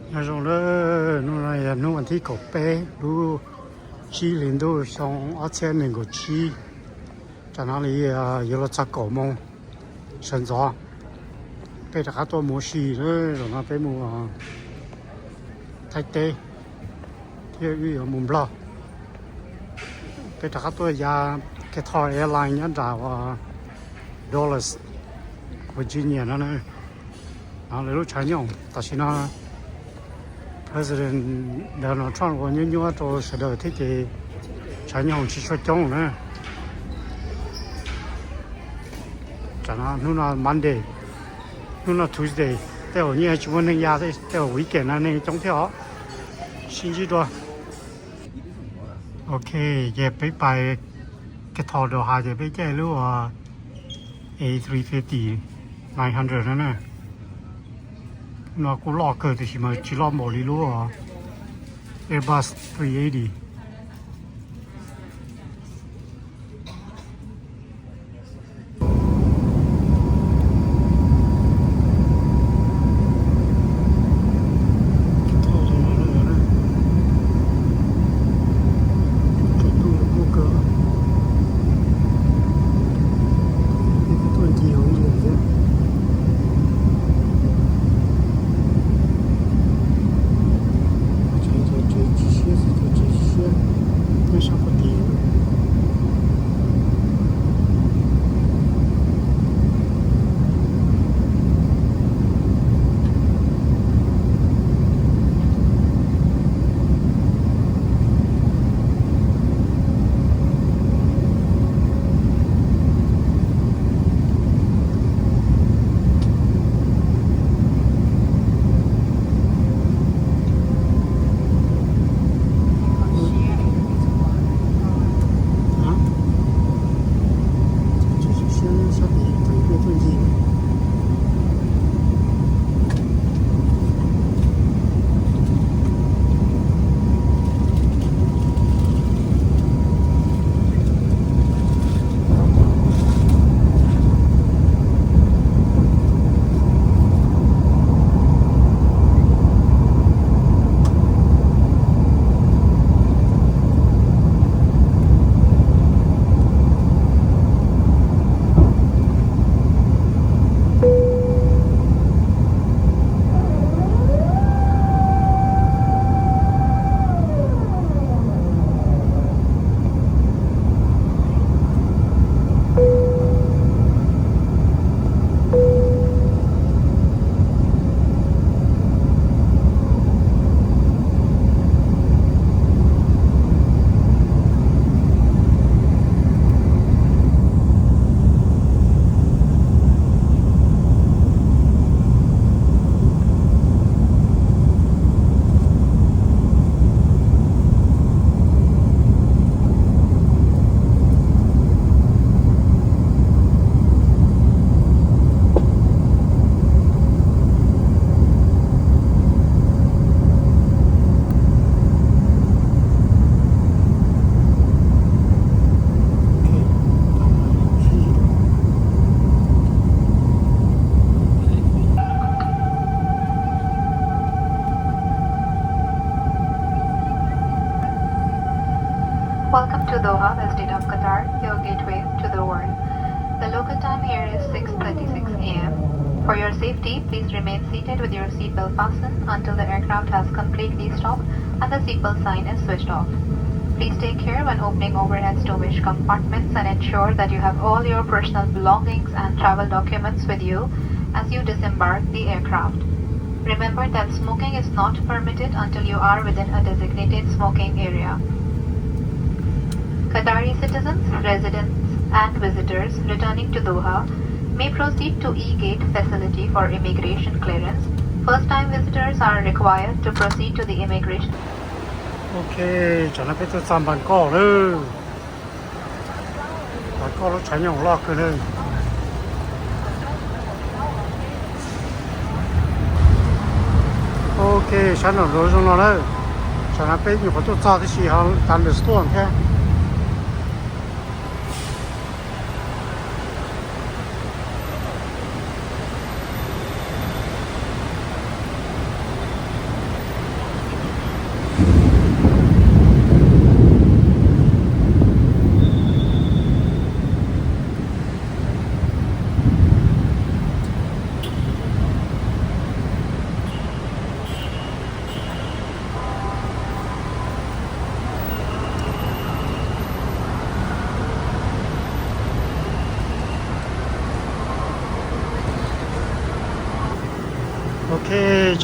Nyob zoo nawb, hnub no yog hnub vas thib kaum peb lub tsib hlis ntuj xyoo ob txhiab nees nkaum tsib. Tam no li yuav luag txog kaum moos sawv ntxov, peb rov qab tuaj mus ua si lawm. Zaum no peb mus Thaib teb thiab wb yuav mus Nplog. Peb rov qab tuaj ya Qatar Airlines nyob nram uas Dulles, Virginia no na. No lawv lub tshav nyooj tam sim no President Donald Trump ua nyuab nyuab rau sawv daws thiab ces tshav nyooj tsis tshua coob na. Tam no hnub no Monday, hnub no Tuesday, tej zaum yeej tsis muaj neeg ya, tej zaum weekend no neeg coob thiab os. Sib ntsib dua. Ok, ces peb pais Qatar Doha ces peb caij lub uas A three fifty nine hundred no na. No kuj loj kawg tiam sis mas tsis loj npaum li lub Airbus three eighty. Welcome to Doha, the state of Qatar, your gateway to the world. The local time here is six thirty-six a m. For your safety, please remain seated with your seatbelt fastened until the aircraft has completely stopped and the seatbelt sign is switched off. Please take care when opening overhead stowage compartments and ensure that you have all your personal belongings and travel documents with you as you disembark the aircraft. Remember that smoking is not permitted until you are within a designated smoking area. Qatari citizens, residents, and visitors returning to Doha may proceed to E-Gate facility for immigration clearance. First-time visitors are required to proceed to the immigration. Ok, tam no peb tuaj txog Npas Koj lawm. Npas Koj lub tshav nyooj loj kawg lawm. Ok, sab nram nroog zoo no lawm. Tam no peb nyuam qhuav tuaj txog tab sis ho thunderstorm thiab.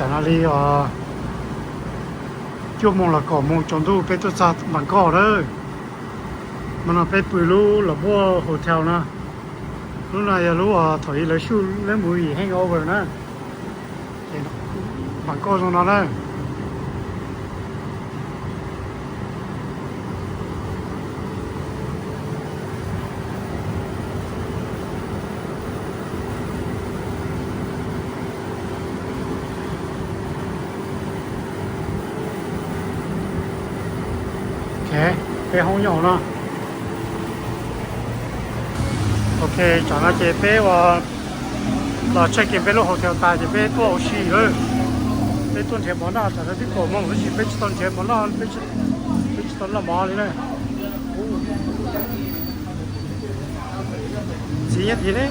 Tam no li os, cuaj moos los kaum moos tsaus ntuj peb tuaj txog Npam Koj lawm. Hmo no peb pw lub Los Npuaj Hotel no. Lub no yog lub uas thaum ub lawv shoot lub movie Hangover na. Ces Npam Koj zoo no na. Ok, peb hoob nyob hauv no. Ok, tsam no ces peb uas los check in peb lub hotel tas ces peb tuaj ua si lawm. Peb tuaj nrhiav mov noj, tam no twb kaum moos tab sis peb tsis tau nrhiav mov noj, peb tsis tau noj mov li na. Txiv nyob tid ne.